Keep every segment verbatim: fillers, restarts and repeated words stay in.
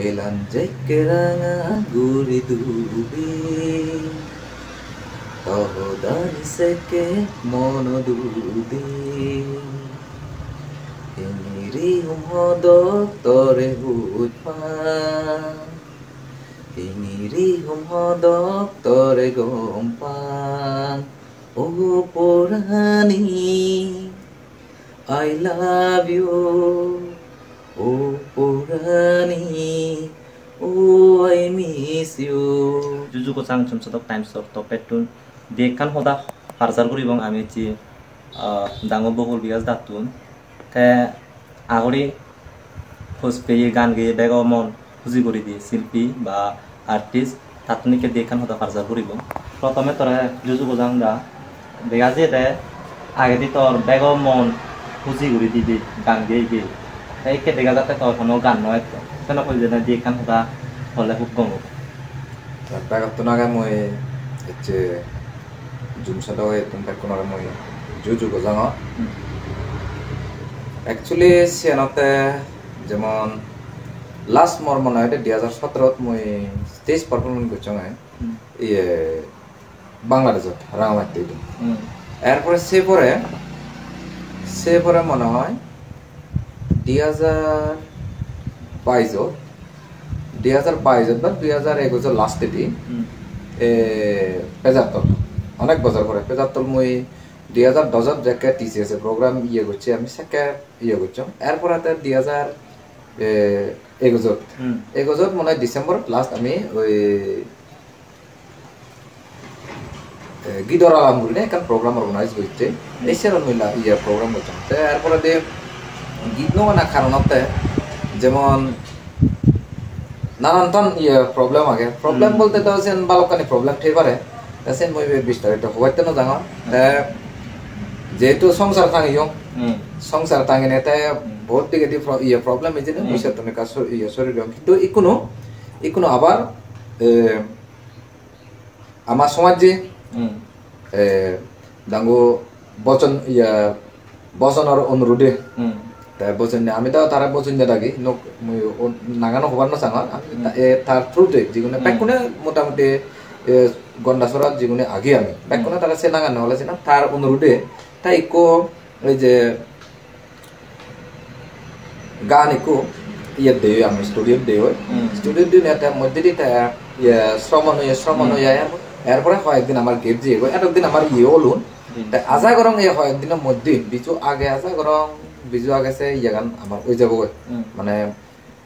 Elan jekke ranga guri dubi, to hodani sekke mono dubi. Ingiri hum hodok tore hujpa, ingiri hum hodok tore gompa. O porani, I love you, o porani, o I miss you. Juju gojang Jumsodok Times-or toppettun di ekkan hoda parjar guribong ami je, ah, dangu Bokul Bikas dattun. Te aguri post peye gan geye bego mon huji guri di silpi ba artist, tattun ikke di ekkan hoda parjar guribo. Protome tore juju gojang da, dega jiyede agedi tor bego mon huji guri di di gan geye geye. Te ikke dega jatte tor hono gan no etto. Seno pojede di ekkan hoda hole hub gom obo. Te begottun age mui ecche Jumsodok-ottun bekkunore mui juju gojangor. Hmm. Actually, siyanotte jemon last mor mone hoide dui hajar sotorot mui stage performance gocchong ai. Hmm. Iye, Bangladeshot, Rangamatti idu. Hmm. Er pore se pore, se pore mone hoi dui hajar baisot, dui hajar baisot ba dui hajar egushor last edi, Hmm. e, Pejattol, onek bojor pore, Pejattol mui dui hajar dosot jekke T C S A program iye gocche, ami sekke iye gocchong. Er pore te dui hajar, e, egushot, Hmm. egushot mone hoi December last ami oi eh, Gidor Alam gurinei ekkan program organize gocche. Hmm. Ei siyot mui la-, iye program gocchong. Te er poredi git no gana karonotte jemon nanan ton iye problem age. Problem Hmm. bolte do siyen balokkani problem thei pare. Te siyen mui be-, bistarito hobatte no jangor. Te jehetu songsar tangeyong, Hmm. songsar tangene te Hmm. bohut digedi pro-, iye problem ejene Hmm. mui siyottun ekka so-, iye sori diyong. Hintu ikkunu, ikkunu abar, eh, ama somajje, Hmm. eh, dangu Bochan, iya, Bochanor onurude. Hmm. Te Bochan ne, ami do tare Bochan ne dagi, nok mui o-, nangano hobar no sangor. Ami Hmm. ta-, e, tar through-te, jigune Hmm. bekkune motamuti, e, Gondasora jigune agi ami. Bekkune Hmm. tare se nangan no hole sina, tar onurude, ta ikko, ei je, Gaan ekko iyot deyoi ami, studio-t deyoi. Hmm. Studio-t dine te moddedi te iye sromon oye, sromon Hmm. oye, er, er pore hoyek din amar gap jeyegoi, etok din amar iye olun. Hmm. Te aja gorong ei hoyek dino moddhe, Biju age aja gorong, Biju age se iyegan amar oi jabogoi. Hmm. Mane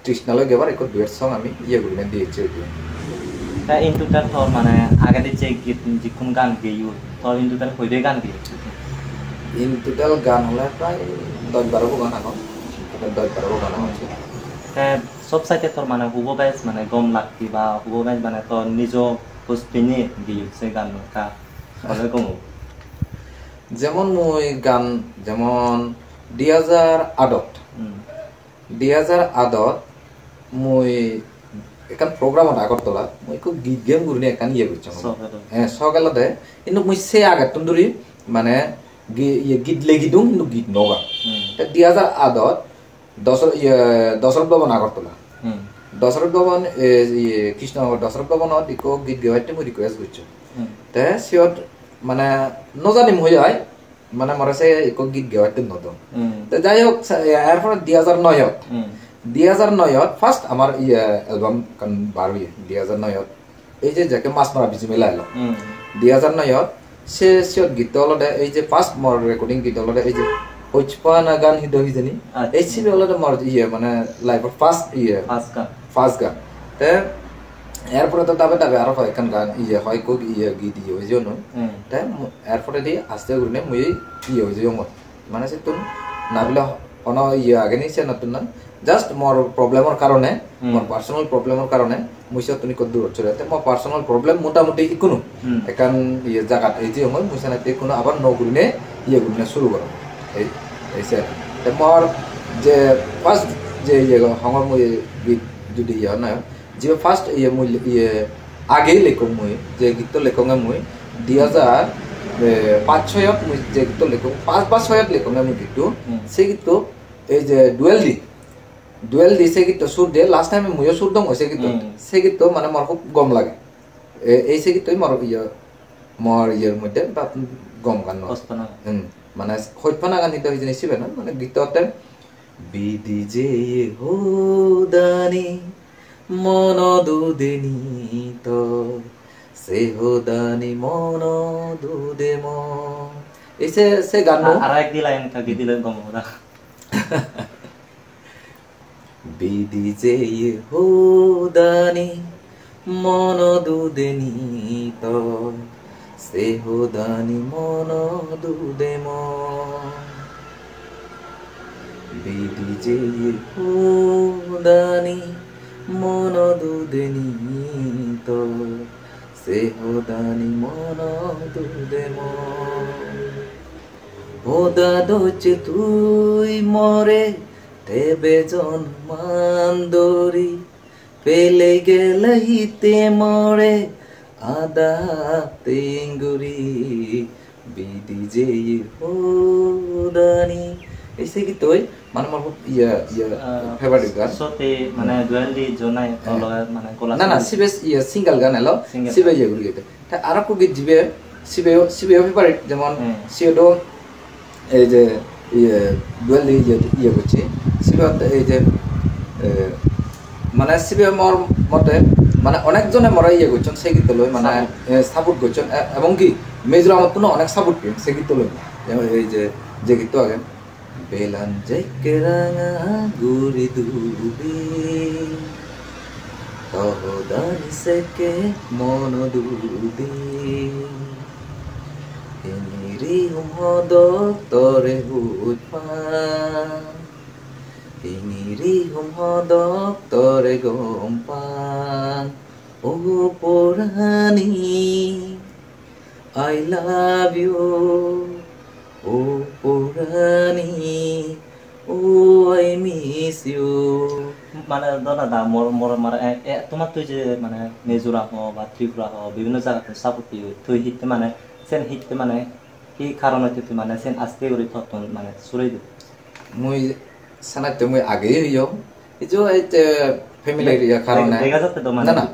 Trishna loi gebar ekko duet song ami iye gurine diyecche oi. Te in total tor mane agede je git jikkun gaan geyo, tor in total hoide gaan geyo? In total gaan ole prai dosh baro bo gaan agon. Total dosh baro bo gaan agon se. Te sob saite tor mane hubo bej mane gom lagge ba hubo bej mane tor nijo host pine geyo se gaan ekka hole gom obo. Jemon mui gaan, jemon dui hajar aat ot. Hmm. Dui hajar aat ot mui ekkan program ot Agartala, mui ekko git gem gurinei ekkan iye gocchong. Sok elode. Eh, sok elode. Hintu mui se agettun duri mane gi-, iye git legi dung, hintu git no gang. Hmm. Te dui hajar aat ot Dosor-, iye, Dosrot Bhaban Agartala. Hmm. Dosrot Bhaban, eh, iye, Krishna Nagar Dosrot Bhaban ot ekko git gebatte mui request gocchong. Hmm. Te siyot mane no jani mui ai, mane more se ekko git gebatte no don. Hmm. Te jai hok, sa-, er pore dui hajar noi ot. Hmm. Dui hajar noi ot first amar iye album kan bar oye, dui hajar noi ot. Ei je jekke Machmara Biju Mela elo. Hmm. Dui hajar noi ot, se siyot gitto olode, ei je first mor recording git olode, ei je Hojpana Gaan Hi Do Hijeni. Accha. Ei sibe olode mor iye mane life ot first iye. First gaan. First gaan. Te er pore to dabe dabe aro hoyekkan gaan iye, hoyekko iye git iye oi jeyonnoi. Hmm. Te mo-, er poredi aste gurine mui iye oi jeyongor. Mane settun nabile hono iye ageni senottun noi. Just mor problem or karone, Hmm. mor personal problem or karone mui settun ikko durot sore. Te mor personal problem motamuti ikkunu Hmm. ekkan iye jagat ei jeyongoi, mui senette ikkunu abar no gurine iye gurine suru gorong. Ei, ei se. Te mor je first je iye hongor mui git judi iye hon na, jibe first iye mui li-, iye age lekkong mui, je gitto lekkonge mui, dui hajar, eh, pach soyot mui je gitto lekkong, pach ba soyot lekkonge mui gitto, Hmm. se gitto ei je Duel Di, Duel di se gitto sur de, last time muiyo sur dong se gitto. Hmm. Se gitto mane mor hub gom lage. E, ei se gitto mor iyo, mor iyer moddhe ba gom gan no. Hospana. Hmm. Mane hospana gan do hijeni sibe na, mane gitto otte. Bidi jeye hodani mono dudeni to, se hodani mono dude mo. Ei se, se gan no. A-, ara ek di line ka gidi line gom hoda. Bidi jeye hodani mono dudeni to, se hodani mono dude mo. Bidi jeye hodani mono dudeni to, se hodani mono dude mo. Hoda docche tui more, tebe jonman dori, pele gele hitte more, ada tenguri, bidi jeye hodani. Ei se gitto oi, mane mor hub iya, iya, ah, favorite gan. Sote, mane, hmm, duel di jonai, eh, olo, mane, gola na, na, song. Sibe iya single gan elo, single sibe gan. Iya guri gete. Te aro ekko git jibe, sibeyo, sibeyo favorite, jemon, hmm, siyo do ei je iye duel di iye, iye gocche, sibe otte ei je, eh, mane sibe mor mote mane onek jone more iye gocchon se gitto loi, mane, support. Eh, support gocchon, e-, ebong ki Mizoramottun onek support peyong se gitto loi. Jemon ei je, je gitto age. Belan jekke ranga guri dubi, to hodani sekke mono dude. Hingiri hum hodok tore hoj pan, hingiri hum hodok tore gom pan, o porani. I love you, o porani, o I miss you. Mane do dada, mor, mor, mane, e, e, tomattun je, mane, Mizoram ho ba Tripura ho, bibhinno jagattun support peyoi. Tui hitte mane, sen hitte mane, hi karon otte tui mane, sen aste guri tottun mane surei de? Mui sanatte mui agei hoyong. Hiju ei je family de-, area karone. Dega jatte do mane. Na, na.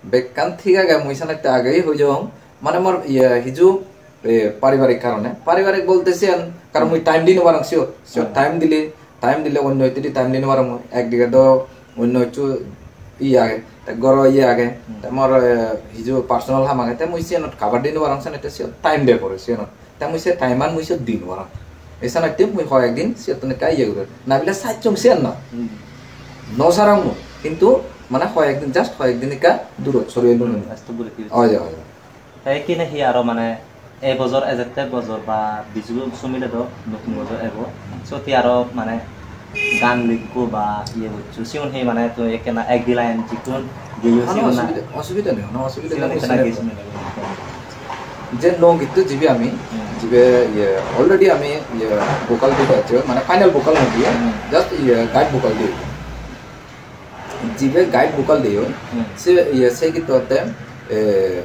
Bekkan thik age, mui sanatte agei hoyong. Mane mor iye hiju, e, paribarik karone. Paribarik bolte siyan, karon mui time di no parong siyot. Siyot, hmm, time dile, time dile onno hittedi time di no parong mui. Ekdige do onno hissu iye age, te goro iye age. Hmm. Te mor, e, hiju personal ham age, te mui siyanot cover di no parong, sanatte siyot time de pore siyanot. Te mui se time-an mui siyot di no parong. Ei sanatte mui hoyek din siyottun ekka iye guri. Na bile sacchong siyan na. Hmm. No sarong mui. Hintu mane hoyek din, just hoyek din ekka durot sori elung. Hmm, aste guri di. Oi, oi, oi. Te ekkene hi aro mane ei bojor ejette bojor ba Biju somile do notun bojor ebo. Siyot hi aro mane gan likko ba iye goccho, sigun hi mane tui ekkena ek di line jigun geyo? Hono sigun na? Osubide, osubide nei, hono osubide nei, sigun ekkena mui geyo sinei. Je nuo gitto jibe ami, hmm, jibe iye already ami iye vocal diye acche, mane final vocal no diye, hmm, just iye guide vocal diye. Jibe guide vocal diye, hmm, se iye se gitto otte, eh,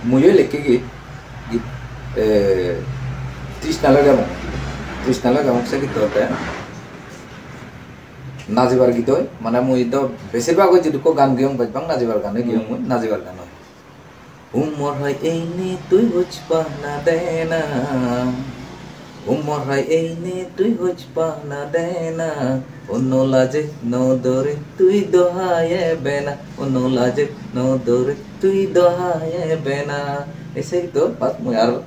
muiyo lekke git, git, eh, Trishna loi gabong, Trishna loi gabong se gitto otte. Najibar git oi, mane mui do besir bhag oi jidukko gan geyong, bej bhag najibar gane geyong mui, hmm, najibar gan oi. Umor hai eine tui hojpana dena, umor hai eine tui hojpana dena, onno laje no dore tui dohaye bena, onno laje no dore tui dohaye bena. Ei se gitto bas mui ar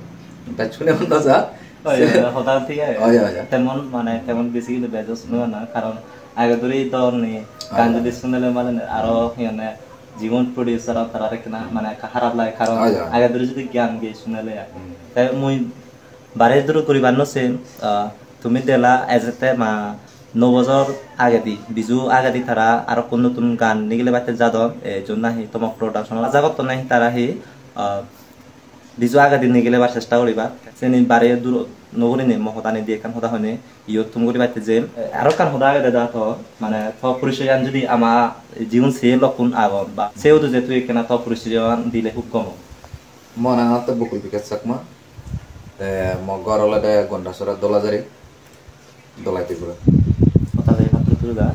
bej hune hon no ja. Oi, oi, oi, hoda thik age. Oi, oi, oi. Temon mane temon besi hintu bej suno na, karon age duri dor nei, gan, oi, jodi sunele mane aro hi honne jigun producer tara ekkena mane ekka harap lage, karon, oi, oi, age duri jodi gan gei sunele. Hmm. Te mui bare duru guribar no sem, ah, tumi dela ejette ma nuo bojor agedi, Biju agedi tara aro ekko notun gan nigilebatte jadon, ei jonna hi Tomok Production aja gotton nahi tara hi, ah, Biju agedi nigilebar chesta guribar. Seni bare duro no gurinei mo hodani di ekkan hoda hoinei iyot thum guribatte jem. Aro ekkan hoda agede da to, mane to porichoyan judi ama jigun se lokkun agon ba se hudu je tui ekkena to porichoyan dile hub gom obo. Mo nang olode Bokul Bikash Chakma. Te mo ghor olode Gondasora Dolajari. Dholai Tripura. Hotale pattur turu da.